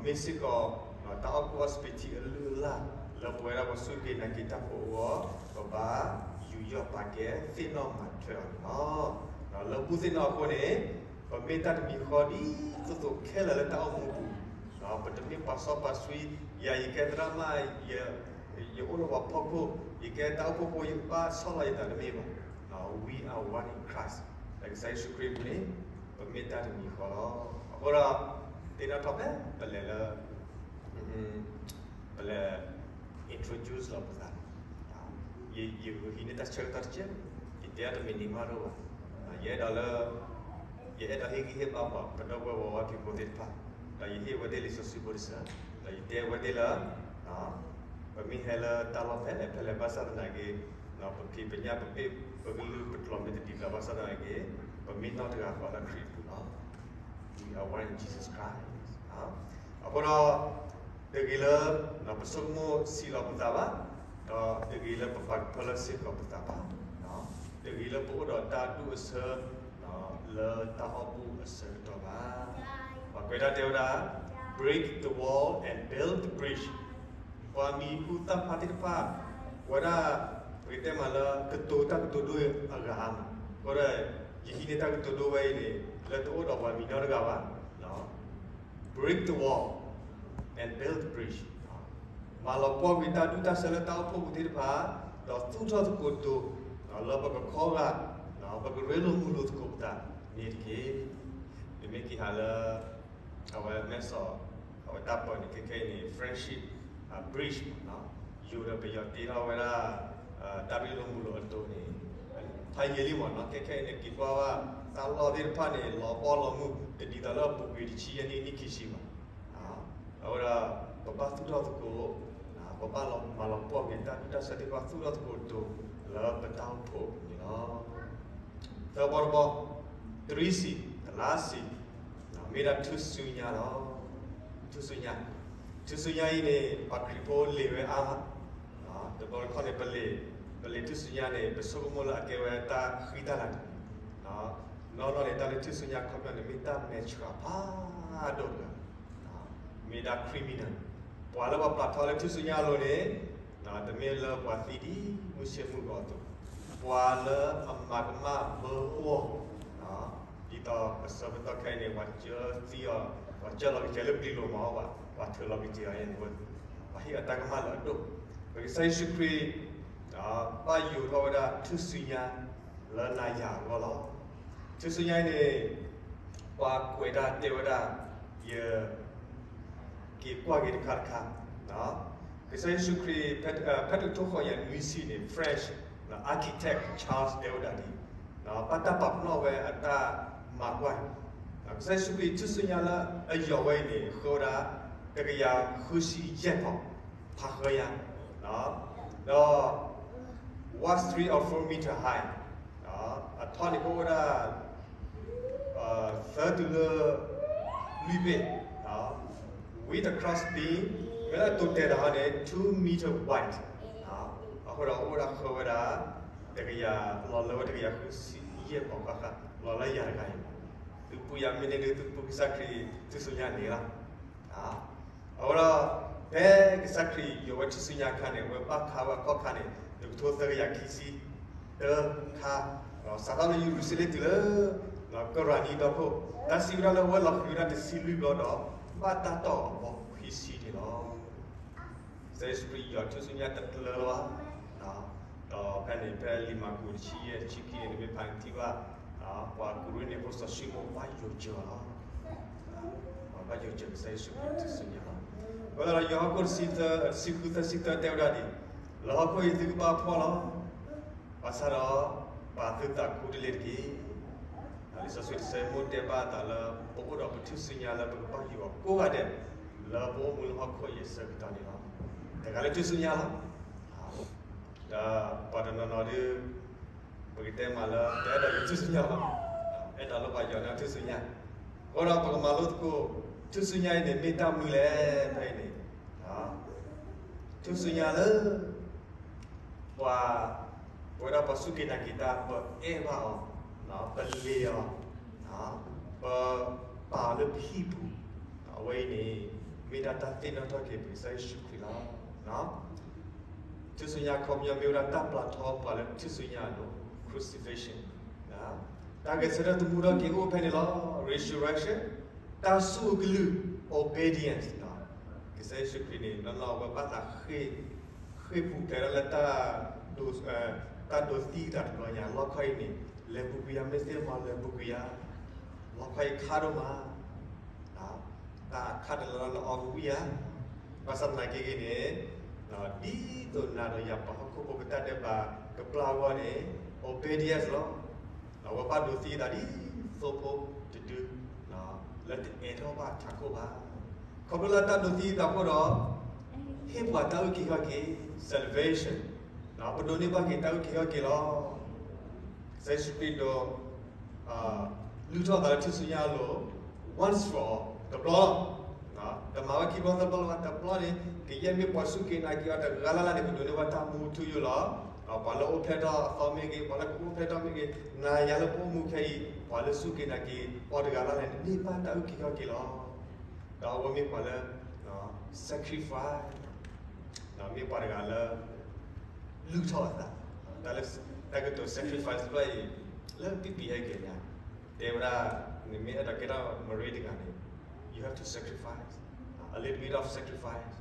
မ့ၢ်စ့ၢ်ကီး တၢ်အီၣ်ကူၣ်အီစပံးထံအလုၢ်အလၢ် လၢပဝဲဒၣ်ပှၤစူၢ်က့ၤနာ်က့ၤတၢ်ဖိအဂီၢ် ပဘၣ်ယူးယီၣ်ပာ်ကဲသ့ၣ်နီၣ်မၤထွဲအီၤန့ၣ်လီၤ. လၢဘူၣ်သ့ၣ်နီၣ်အဃိန့ၣ် ပမ့ၢ်တၢ်တမံၤဃီဒ်သိးသိးခဲလၢာ်လၢတၢ်အိၣ်မူပူၤ, ပတမ့ၢ်ပှၤစီပှၤဆှံ, ယၤယကဲသရၣ်မး, ယအိၣ်လၢပှၤဖီခိၣ်, ယကဲတၢ်အိၣ်ဖှိၣ်ဖိ ယကဘၣ်ဆီၣ်လီၤယသးတမ့ၢ်ဘၣ်. We are one in Christ. လၢကစၢ်ယ့ၣ်ၡူးခရံာ်အပူၤန့ၣ် ပမ့ၢ်တၢ်တမံၤဃီလီၤ. အဃိဒီး သ့ၣ်နီၣ်ထီၣ်ဖဲပလဲၤလၢ ပလဲၤ introduce လီၤပသးန့ၣ်, ယဟံးန့ၢ်တၢ်ဆၢကတီၢ်တကဲး, ယတဲအီၤတမံၤန့ၣ်မးတအိၣ်ဘၣ်. ယအဲၣ်ဒိးလၢ ယအဲၣ်ဒိးဟ့ၣ်ဂံၢ်ဟ့ၣ်ဘါပှၤပဒီပုၢ်ဝဲၢ်ဝဲၤဝါဖံးဖိသ့ၣ်တဖၣ်, ဒီးယဟ့ၣ်ဝဲသ့ၣ်လံာ်စီဆှံဖိတစဲး, ဒီးယတဲဝဲသ့ၣ်လၢ ပမ့ၢ်ဟဲလၢတၢ်လီၢ်ဖဲလဲၣ်ဖဲလဲၣ်ဘၣ်ဆၣ်သနာ်က့ ပဖံးပညၣ်ပဘ့ၣ်ပကလုၢ်ပကျိာ်မ့ၢ်တဒ်သိးဘၣ်ဆၣ်သနာ်က့ ပမ့ၢ်နီၢ်တဂၤဃီလၢခရံာ်အပူၤလီၤ. We are one in Jesus Christ. အဃိဒီး တဂ့ၤလၢ ပဆိကမိၣ်ဆံးလီၤပသးဘၣ်, ဒီးတဂ့ၤလၢပပာ်ကဖၢလၢစ့ၢ်ကီးပသးဘၣ်, တဂ့ၤလၢပအိၣ်ဒီးတၢ်ဒူၣ်အဆၢ လၢတၢ်အီၣ်ဘူၣ်အဆၢကတီၢ်ဘၣ်. ပှၤကွဲးတၢ်တဲဝဲဒၣ် break the wall and build the bridge. ပှၤမံၤဟူသၣ်ဖျါသ့ၣ်တဖၣ် ပဝဲဒၣ် ပကတဲမးလၢကတိၤတၢ်ကတိၤဒိအဂၤမး, အဃိဒီး ယဟံးန့ၢ်တၢ်ကတိၤဒိဝဲအံၤန့ၣ် လၢတအိၣ်ဒီးပှၤမံၤနီတဂၤဘၣ် break the wall and build the bridge. မၤလီၤပှီၢ်ကွံာ်တၢ်ဒူၣ်တၢ်ဆၢလၢတၢ်အိၣ်ဖှိၣ်ပူၤသ့ၣ်တဖၣ်, ဒီးသူၣ်ထီၣ်သကိးဒိ လၢပကခီဂာ်, ပကရ့လိာ်မုာ်လိာ်သကိးပသးန့ၣ်တက့ၢ်. ပမ့ၢ်က့ၤဟးလၢ အဝဲမဲၢ်ဆီး အဝဲတၢ်ပၢန့ၣ် ခဲခဲအံၤန့ၣ် Friendship Bridge ယိၤဒီးပယီၤတ့ထီၣ်ဝဲဒၣ် တၢ်ရ့လိာ်မုာ်လိာ်အဒိန့ၣ် ဖးယံာ်လံမးနီၤ, ခဲခဲအံၤန့ၣ် က့ၤကွၢ်ဘၣ် တၢ်လီၢ်သ့ၣ်တဖၣ်န့ၣ် လီၤဘီလီၤမုၢ် တဒ်သိးလၢအပူၤကွံာ်တဆံယဲၢ်နံၣ် နံၣ်ခံဆံဘၣ်. အဝဲဒၣ် ပဘၣ်သူၣ်ထီၣ်သကိး, ပဘၣ်မၤလီၤပှီၢ်က့ၤတၢ်ဒူၣ်တၢ်ဆၢသ့ၣ်တဖၣ် သူၣ်ထီၣ်သကိးဒိ လၢပတၢ်အိၣ်ဖှိၣ်အပူၤန့ၣ်လီၤ. သၢဘီတဘီ, တြံစံး, တလါစံး, မ့ၢ်ဒၣ်ထူၣ်စုညါလီၤ. ထူၣ်စုညါ, ထူၣ်စုညါအံၤန့ၣ် ပှၤခရံာ်ဖိလ့ၤဝဲအါမး, တဘျီတခီၣ်န့ၣ် ပလ့ၤ, ပလ့ၤထူၣ်စုညါန့ၣ် ပဆိကမိၣ်လၢအကဲဝဲတၢ်ဃံတၢ်လၤန့ၣ်, နီၢ်နီၢ်န့ၣ် တၢ်လၢထူၣ်စုညါခီပညီန့ၣ် မ့ၢ်တၢ်မဲာ်ဆှးဖးဒိၣ်တဂၤ မ့ၢ်ဒၣ် criminal, ပှၤလၢပှၤပျၢ်ထီၣ်လၢထူၣ်စုညါအလိၤန့ၣ်, တမ့ၢ်လၢပှၤသံဒ်မုၢ်ဆ့ၣ်မုၢ်ဂီၤအသိး, ပှၤလၢအမၤကမၣ်ဘၢအီၤ, ဒ်သိးပဆၢကတီၢ်ခဲအံၤန့ၣ် ပှၤကၢသံအီၤ, ပှၤကၢလီၤကစၢၤလၢပျံၤလိၤမး, ပှၤထုးလီၤကစၢၤအီၤန့ၣ်, ပှၤဟ့ၣ်အီၤတၢ်ကမၣ်လၢအဒိၣ်, ပကစၢ်ယ့ၣ်ၡူးခရံာ် ဘၣ်ယိၤထီၣ်ဝဲဒၣ်ထူၣ်စုညါ လၢနၤယၤအဂီၢ်လီၤ. ထူၣ်စုညါအံၤန့ၣ် ပှၤကွဲးတၢ်တဲဝဲဒၣ် ယ က့ၤကွၢ်က့ၤတခါတခါ, ကစၢ်ယ့ၣ်ၡူးခရံာ် ဖဲတကထိဃိးကယၤနွံဆံန့ၣ် French architect Charles Eldard ဒ် ဘၣ်တၢ်ပာ်ပနီၣ်ဝဲအတၢ်မၤကွၢ်, ကစၢ်ယ့ၣ်ၡူးခရံာ်ထူၣ်စုညါလၢအယီၤဝဲအံၤန့ၣ် ဃၢဝဲဒၣ် တကယၤဃုဆံယဲၢ်ဖီ ဖးဃၢညါ, ဒီး was three or four meter high, အထီန့ၣ်ကအိၣ်ဝဲဒၣ် သၢတုၤလၢ လွံၢ်ဘ့ၣ်, with a cross beam ဝဲဒၣ်တိၤတဲာ်တၢ်ဟီန့ၣ် two meter wide, အဃိဒီးအိၣ်ဝဲဒၣ်ဃၢဝဲဒၣ် တကယၤ, လီၤလၢဝဲတကယၤဃုဆံယဲၢ်ပီၤဃၣ်ဃၣ်, လီၤလၢယၤတဂၤအံၤ, သုပူၤယၤမ့ၢ်န့ၢ်ဒုး သုပူၤကစၢ်ခရံာ်ထူၣ်စုညါန့ၣ်လီၤ. အဃိဒီး ဖဲကစၢ်ခရံာ်ယိးဝဲထူၣ်စုညါအခါန့ၣ် ဝဲဘၣ်ခးဝဲအခီၣ်ခါန့ၣ် တကထိသၢကယၤခံဆံ တခါ, စးထီၣ်လၢယရူၤၡလ့ၣ်တုၤလၢ ကရၣ်နံဒီခိၣ်, တၢ်စံးဝဲဒၣ်လၢအဝဲလီၤဃံၤဝဲဒၣ်တဆံလွံၢ်ဘျီဒီး ဘၣ်တၢ်တီၢ်အီၤဘီခွံဆံန့ၣ်လီၤ. ကစၢ်ယ့ၣ်ၡူးခရံာ်ယိးထူၣ်စုညါတကျၢၤလၢၤဘၣ်. ဒီးဖဲန့ၣ် ဖဲလံာ်မၢ်ကူးတဆံယဲၢ်တဆံခံန့ၣ် နမ့ၢ်ဖးန့ၣ်ထံၣ်ဘၣ် ပှၤကရူၢ်န့ၣ်ဖိစီဆှံမိၢ်ဘၣ်ယိးစၢၤအီၤလီၤ. ပှၤဘၣ်ယိးစၢၤကစၢ်ယ့ၣ်ၡူးခရံာ်ထူၣ်စုညါလီၤ. အဃိဒီးယိၤဟၣ်ခိၣ်တဆံသၢ တဆံဃုသၢဆံသၢတဲဝဲဒၣ်ဒ်အံၤ, လၢဟီၣ်ခိၣ်အံၤသုကဘၣ်ဖှီၣ်လီၤ. ဘၣ်ဆၣ်ဒီး ပာ်သုသးခူတလ့ၢ်တက့ၢ်. လံာ်စီဆှံတဆၢမိၢ်တဲဘၣ်အသးလၢ ပအိၣ်ဒီးပထူၣ်စုညါလၢပကဘၣ်ယိးအီၤကိးဂၤဒဲး လၢပအိၣ်မူလၢဟီၣ်ခိၣ်အံၤအဆၢကတီၢ်န့ၣ်လီၤ. တဂၤလၢထူၣ်စုညါလီၤ. ဒီးပှၤတနီၤနီၤဒုး ပကတဲမးလၢ တအဲၣ်ဒိးယိးထူၣ်စုညါဘၣ်, အဲၣ်ဒိးလၢပှၤယိးန့ၢ်ထူၣ်စုညါ, အဃိဒီးပကမၤလိသကိး ထူၣ်စုညါအံၤန့ၣ် မ့ၢ်တၢ်မနုၤလဲၣ်ဖဲအံၤန့ၣ်, ထူၣ်စုညါလၢ ပှၤ ပဝဲဒၣ်ပှၤစူၢ်က့ၤနာ်က့ၤတၢ် ပအဲၣ်ဘၣ်အီၤ, ပလ့ၤအီၤ, ပပာ်အီၤလၢပဟံၣ်ပူၤ, အဝဲအံၤန့ၣ် မ့ၢ်ဒၣ်တၢ်သ့ၣ်နီၣ်ထီၣ်က့ၤပကစၢ်ယ့ၣ်ၡူးခရံာ်လီၤ. ထူၣ်စုညါအခီပညီမ့ၢ်ဝဲဒၣ်တၢ်ပျၢ်ထီပှၤလၢထူၣ်စုညါအလိၤ, crucifixion, တၢ်ဂဲၤဆၢထၢၣ်သမူထီၣ်က့ၤအိၣ်ဖဲန့ၣ်လီၤ, resurrection, တၢ်စူၢ်အကလုၢ်, obedience, ကစၢ်ယ့ၣ်ၡူးခရံာ်န့ၣ် နီၢ်နီၢ်အဝဲဘၣ်သးဃ့ၢ်ပူၤဖျဲးဒၣ်လၢ တၢ်ဒိးသံအသးတဘျီညါ, လီခီအံၤန့ၣ် လဲၤပူၤကွံာ်ယၤ, မ့ၢ်သ့ၣ်မီၤလဲၤပူၤကွံာ်ယၤ, လီခီအံၤခါဒိၣ်မး, တၢ်ခးတလၢလၢနအီကဝံၣ်ဧါ, ဘၣ်ဆၣ်သနာ်က့ဂ့ၤန့ၣ် ဒ်သိးနၤဒီးယၤပှၤဟီၣ်ခိၣ်ဖိကတၢ်ဒဲးဘးကပျၢ်အဂီၢ်န့ၣ် obedience လီၤ. အဝဲဘၣ်ဒိးသံအသးဒ်သိဖိတဒု လၢတအဲၣ်ထီၣ်ဘၣ်ထးခိၣ်ဘၣ်. ခီဖျိလၢတၢ်ဒိးသံအသးအဃိဒီး ဟ့ၣ်ပှၤတၢ်အုၣ်က့ၤခီၣ်က့ၤ, salvation, ပဒိးန့ၢ်ဘၣ်က့ၤတၢ်အုၣ်က့ၤခီၣ်က့ၤလီၤ. ကစၢ်ယ့ၣ်ၡူးခရံာ်ဒိး လုၢ်ထီၣ်သးလၢထူၣ်စုညါအလိၤ once for all, တဘျီလီၤ. တမၤဝဲခံဘျီသၢဘျီလၢၤဘၣ်, တဘျီန့ၣ် ကယဲၢ်မ့ၢ်ပှၤစူၢ်က့ၤနာ်က့ၤအီၤတဂၤလၢ်လၢ်န့ၣ် ကဒိးန့ၢ်ဘၣ်တၢ်မူထူယိာ်လီၤ. ပှၤလၢအိၣ်ဖျဲၣ်ထီၣ်အသီမ့ၢ်ဂ့ၤ, ပှၤလၢကအိၣ်ဖျဲၣ်ထီၣ်မ့ၢ်ဂ့ၤ, နၤယၤလၢပအိၣ်မူခဲအံၤ ပှၤလၢစူၢ်က့ၤနာ်က့ၤအီၤတဂၤလၢ်လၢ်န့ၣ် န့ၢ်ဘၣ်တၢ်အုၣ်က့ၤခီၣ်က့ၤလီၤ. ဒီးအဝဲမ့ၢ်ပှၤလၢ sacrifice, မ့ၢ်ပှၤတဂၤလၢ လုၢ်ထီၣ်အသး, တၢ်လၢ တၢ်ကတိၤ sacrifice တဖျၢၣ်အံၤ လၢပံပံဟဲက့ၤညါ တဲဝဲဒၣ် နမ့ၢ်အဲၣ်ဒိးကဲထီၣ် Marine တဂၤန့ၣ် you have to sacrifice, a little bit of sacrifice,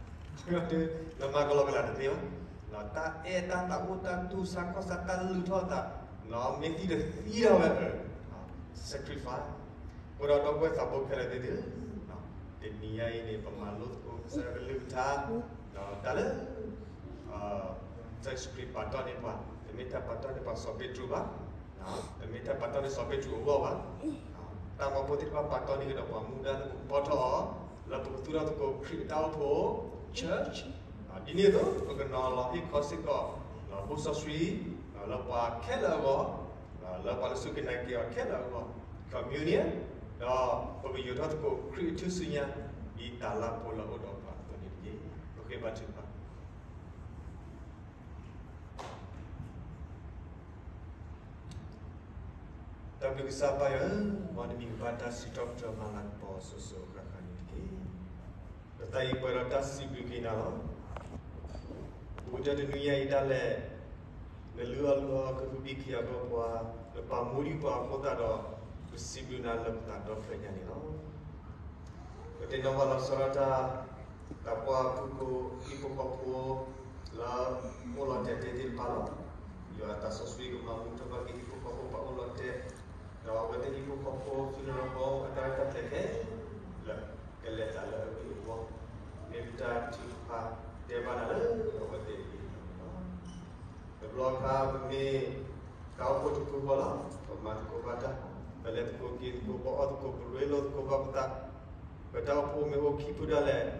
နမၤကလီကလီတသ့ဘၣ်. တၢ်အဲၣ်တၢ်သးအိၣ်တၢ်တူၢ်ဆါခီၣ်ဆါတၢ်လုၢ်ထီၣ်အသး, မ့ၢ်သံတသံဒၣ်ဝဲ sacrifice. အဃိဒီးဒီပုၢ်ဝဲၢ်သးဘိခဲလၢာ်သ့ၣ်ဧၢ, တနံၤညါအံၤန့ၣ် ပမၤလိသကိးကစၢ်ယွၤကလုၢ်ကထါ, တၢ်လၢ ကစၢ်ယ့ၣ်ၡူးခရံာ်ပာ်တီၢ်န့ၢ်ပှၤ, တမ့ၢ်တၢ်ပာ်တီၢ်န့ၢ်ပှၤစီၤပ့းတရူးဘၣ်, တမ့ၢ်တၢ်ပာ်တီၢ်န့ၢ်စီၤပ့းတရူးအဂီၢ်ဘၣ်, တၢ်မၤဖိသ့ၣ်တဖၣ်ပာ်တီၢ်န့ၢ်ကဒီးပှၤမူဒါလၢပကဖီၣ်ထီၣ်အီၤ, လၢပကသူၣ်ထီၣ်သကိးခရံာ်အတၢ်အိၣ်ဖှိၣ် church, ဒ်န့ၣ်အသိး ပကနီၤလီၤဟ့ၣ်ခီစ့ၢ်ကီး ဘူၣ်စီဆှံ လၢပှၤခဲလၢာ်အဂီၢ်, လၢပှၤလၢစူၢ်က့ၤနာ်က့ၤအီၤခဲလၢာ်အဂီၢ်, communion, ဒီးပကယိးထီၣ်သကိးခရံာ်အထူၣ်စုညါ ဒ်တၢ်လၢပှဲၤလၢအအိၣ်ဒီးပှၤအသိးန့ၣ်တက့ၢ်. ပဃ့ဘါထုကဖၣ်. တၢ်ဘျုးကစၢ်ပၢ်ယွၤဧၢ, မ်နမံၤကဘၣ်တၢ်စံးထီၣ်ပတြၢၤမၤလၤကပီၤစိၤစိၤဃၣ်ဃၣ်န့ၣ်တက့ၢ်. ပသးအံၤပှဲၤဒီးတၢ်စံးဘျုးက့ၤနၤလီၤ. ပကတဲတနွံညါအံၤဒၣ်လဲာ်, နလုၢ်အီၣ်လုၢ်အီကဟုဘံၣ်က့ၤအဂီၢ်ပှၤ, နပာ်မူဒံးပှၤအဃိသတးဒီး, ပစံးဘျုးနၤလၢပသးဒီဖျၢၣ်ညါန့ၣ်လီၤ. ပသ့ၣ်နီၣ်ဘၣ်လီၤဆီဒၣ်တၢ်, တၢ်ပှၢ်ဖုၣ်ကိာ်ဟံၣ်ဖိဃီဖိ လၢအိၣ်လီၤတဲာ်သ့ၣ်တဖၣ်လီၤ. ယွၤအသးစီဆှံကမၤမူထီၣ်ဘၣ်က့ၤဟံၣ်ဖိဃီဖိဘၣ်အိၣ်လီၤတဲာ်, ဒီးအဝဲသ့ၣ်ဟံၣ်ဖိဃီဖိ funeral home အတၢ်ရဲၣ်တၢ်ကျဲၤခဲလၢာ် ကလဲၤသးလၢအဂ့ၢ်အဝီ, မ့ၢ်ပတၢ်ထုကဖၣ်တဲဘၣ်နၤလၢအဝဲသ့ၣ်အဂ့ၢ်န့ၣ်လီၤ. တဘျီခါပမ့ၢ်တၢ်အိၣ်ဖှိၣ်တဖုဃီလီၤ, ပမၤသကိးဘၣ်တၢ်, ပလဲၤသကိးက့ၤသကိး ပအီၣ်သကိး ပရ့လိာ်သကိးဘၣ်ပသး, ပတၢ်အိၣ်ဖှိၣ်မ့ၢ်အိၣ်ခံဖုဒၣ်လဲာ်,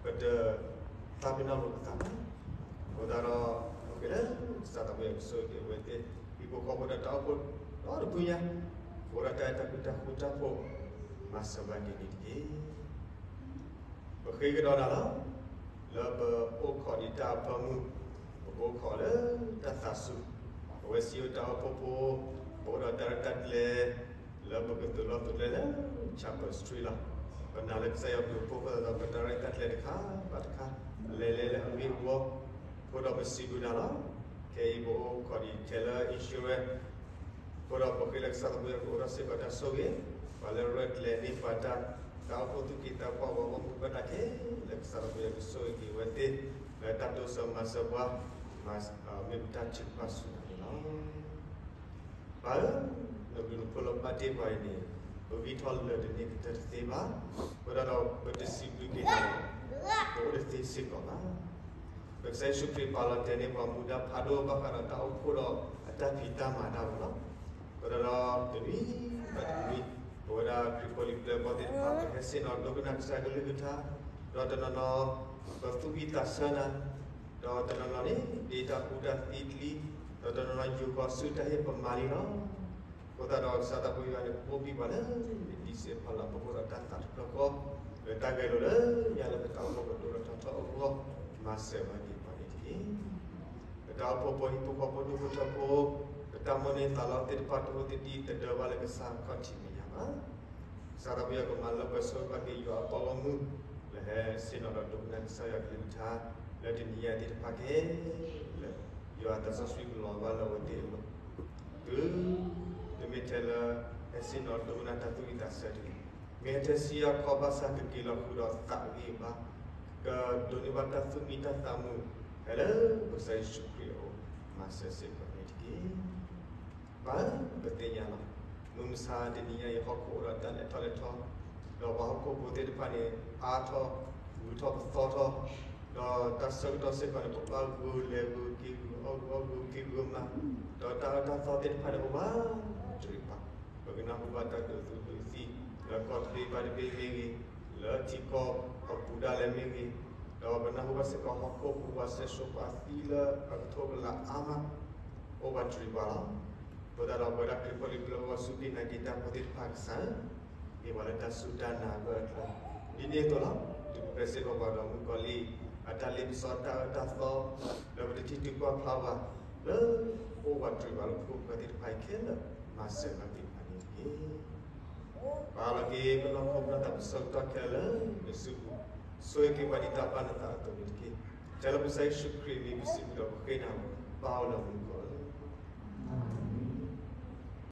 ပတသးပ့ၤနီၣ်လိာ်ပသးဘၣ်. အဃိသတးဒီး ပဃ့လၢကစၢ်သးဘိ ပဆိၣ်ဂ့ၤအဝဲသ့ၣ် ဟံၣ်ဖိဃီဖိဒီးတၢ်အိၣ်ဖှိၣ်ဒီတဖုညါ, အိၣ်ဒီးတၢ်အဲၣ်တၢ်ကွံတၢ်ဃူတၢ်ဖိး မၤစၢၤဘၣ်က့ၤန့ၣ်တက့ၢ်. ပဃ့ကဒီးနၤလီၤ. လၢ လၢပအိၣ်ခိးဒံးတၢ်အဖၢမုၢ်, ပကအိၣ်ခိးလၢတၢ်သးစူၤ, ပဝဲစံယိၣ်တၢ်အိၣ်ဖှိၣ်ဖိ, ပအိၣ်ဒီးတၢ်ရဲၣ်တၢ်ကျဲၤ လၢပကသိးလီၢ်သိးကျဲလၢ Chapel Street လီၤ. ပနာ်လၢကစၢ်ယွၤဘျုးဖှိၣ်အဃိသတးဒီး ပတၢ်ရဲၣ်တၢ်ကျဲၤတခါဘၣ်တခါ လဲၤလဲၤလၢအဂ့ၢ်အဝီ, အဃိဒီးပစံးဘျုးနၤလီၤ. ခဲအံၤပအိၣ်ခိးဒံးခဲလၢ insurance အဃိဒီးပဃ့လၢကစၢ်သးပှၢ်ကအိၣ်ဒီးစ့ၢ်ကီးတၢ်ဆိၣ်ဂ့ၤ, ပှၤလၢရဲၣ်ကျဲၤန့ၢ်ပှၤတၢ်, တၢ်အိၣ်ဖှိၣ်သူၣ်က့သးပှၢ် ပှၤဘၣ်မူဘၣ်ဒါခဲလၢာ် ကစၢ်သးပှၢ်ကဆိၣ်ဂ့ၤက့ၤဝဲသ့ၣ် လၢတၢ်တိစၢၤမၤစၢၤပှၤ, မ့ၢ်ပတၢ်ထုကဖၣ်ဆူနၤန့ၣ်လီၤ. ပၢ်ဧၢ, နဘျုးနဖှိၣ်လၢပာ်တ့ၢ်ပှၤအံၤန့ၣ်, ပဂံၢ်ထီၣ်လၢာ်တန့ၢ်ကတၢၢ်တသ့ဘၣ်, အဃိသတးဒီးပတစံးဘျုးက့ၤနၤလီၤ, ပအိၣ်တသ့စ့ၢ်ကီးဘၣ်. ပကစၢ်ယ့ၣ်ၡူးခရံာ်ပာ်လီၤတဲာ်န့ၢ်ပှၤမူဒါဖးဒိၣ်ဘၣ်ဃးဒီးတၢ်အိၣ်ဖှိၣ်ဒီးအတၢ်ဖံးတၢ်မၤတၢ်ဝဲလီၤ. အဃိသတးဒီးတနွံဘၣ်တနွံ, ပဝဲဒၣ်ခရံာ်ဖိလံၤပျဲၢ်ဘီၣ်သ့ၣ်တဖၣ် ပဟဲဆ့ၣ်နီၤဒိကနၣ်ကစၢ်ကလုၢ်ကထါ, ဒီးတနီၤနီၤ ပသူၣ်ဝံၣ်သးဆၢနၤ, ဒီးတနီၤနီၤန့ၣ် ဒ့တၢ်ကူတၢ်သံကျံ, ဒီးတနီၤနီၤယူာ်ဃီၤဆူတၢ်ဟ့ၣ်ပမၤလံလီၤ. အဃိသတးဒီးကစၢ်သးပှၢ်ယွၤန့ၣ် ပအိၣ်ဘံၣ်ပှၤလၢနဒံးစ့ၢ်ကီးလီၤ. ပအိၣ်ဒီးတၢ်သးတဖျၢၣ်ဃီ, လၢတၢ်ဂဲၤလိာ်လၢညါလၢပတၢ်အိၣ်ဖှိၣ်ကဒိၣ်ထီၣ်ထီထီၣ်အဂီၢ်, မၤစၢၤဝဲက့ၤပှၤန့ၣ်တက့ၢ်. ပတၢ်အိၣ်ဖှိၣ်ဖိဟံၣ်ဖိဃီဖိဒူၣ်ဖိထၢဖိ, ပတၢ်မိၣ်န့ၢ်သးလီသ့ၣ်တဖၣ်တအိၣ်သဒံးတဒၢဘၣ်လၢကစၢ်ခီၣ်ထံးမဲာ်ညါဘၣ်. ကစၢ်သးပှၢ်ယွၤကမၤလၢပှဲၤဆိပာ်က့ၤယွၤအပှၤဂီၢ်မုၢ်, လၢဟဲဆ့ၣ်နီၤဒီးဒိကနၣ်ကစၢ်ယွၤကလုၢ်ကထါ, လၢတနံၤညါသ့ၣ်တဖၣ်ခဲလၢာ်, ယွၤသးစီဆှံကလီၤဘၣ်လၢအဝဲသ့ၣ်အလိၤ, တုၤ, တမ့ၢ်ထဲလၢ, ဟဲဆ့ၣ်နီၤဒိကနၣ်တၢ်သူၣ်ဝံၣ်သးဆၢတဂ့ၤ, မ့ၢ်ဟဲထဲဆံယၤခီဘၣ်ဆၣ်ကက့ၤလီၤဃုာ်ဒီးသးဂ့ၤဘၣ်, ကဒိးန့ၢ်ဘၣ်တၢ်သူၣ်မံတၢ်သးမုာ်, ဖဲလၢကစၢ်ယ့ၣ်ၡူးခရံာ်အအိၣ်, မၤစၢၤစ့ၢ်ကီးန့ၣ်တက့ၢ်. ပၢ်ဧၢ, ပသ့ၣ်ညါလီၤ, မုၢ်မဆါတနံၤညါအံၤဟီၣ်ခိၣ်အိၣ်ဒီးတၢ်လဲၤထီၣ်လဲၤထီ, ဒီးပှၤဟီၣ်ခိၣ်ဖိသ့ၣ်တဖၣ်န့ၣ် အါထီၣ်, ဂုၤထီၣ်ပသီထီၣ်, ဒီးတၢ်ဆၢကတီၢ်စ့ၢ်ကီးန့ၣ် ပဘၣ်ဂုၤလဲၤဂုၤက့ၤဂုၤအီၣ်ဂုၤအီၣ်ဂုၤက့ၤဂုၤမး, ဒီးတၢ်အၢတၢ်သီသ့ၣ်တဖၣ်န့ၣ် အိၣ်ဝဲတရံးပၤ, ပကနၢ်ဟူဘၣ်တၢ်ဒိးသူၣ်ဒိးသံ, လၢကီၢ်ချၢဘၣ်တဘ့ၣ်မ့ၢ်ဂ့ၤ, လၢထံကီၢ်အပူၤဒၣ်လဲာ်မ့ၢ်ဂ့ၤ, ဒီးပနၢ်ဟူဘၣ်စ့ၢ်ကီးဟီၣ်ခိၣ်ပူၤပှၤစဲးဆိပှၤသံလၢအကထိကလးအါမး, အိၣ်ဝဲတရံးပၤလီၤ. အဃိသတးဒီးပဝဲဒၣ်ခရံာ်ဖိလံၤပျဲၢ်ဘီၣ်စူၢ်က့ၤနာ်က့ၤတၢ်ဖိသ့ၣ်တဖၣ်ကစၢ်, မ့ၢ်ပှၤလၢတၢ်စူၢ်တၢ်နာ်အဂၢၢ်အကျၢၤ, ဒ်န့ၣ်အသိးလီၤ, ဒုးပှဲၤစ့ၢ်ကီးပှၤဒီးမုၣ်ကီၤလံၢ်, အတၢ်လ့ပစီတၢ်အၢတၢ်သီ, လၢပတထံၣ်တကွၢ်ဖျါဘၣ်, လၢအိၣ်ဝဲတရံးပၤလၢပခိၣ်ပဃၢၤသ့ၣ်တဖၣ်အံၤခဲလၢာ်, မၤစၢၤဘၣ်က့ၤပှၤန့ၣ်တက့ၢ်. ပာ်လီၤက့ၤပနီၢ်ခိပနီၢ်သးပဆၢကတီၢ်ခဲလၢာ်လၢနစုပူၤ, ဆိၣ်ဂ့ၤက့ၤပှၤဒ်တၢ်ဘၣ်နသးအသိးန့ၣ်တက့ၢ်. ထဲလၢကစၢ်ယ့ၣ်ၡူးခရံာ်အမံၤပစံးဘျုးဒီးပဃ့နၤလီၤ, ပၢ်ဧၢလၢမူခိၣ်.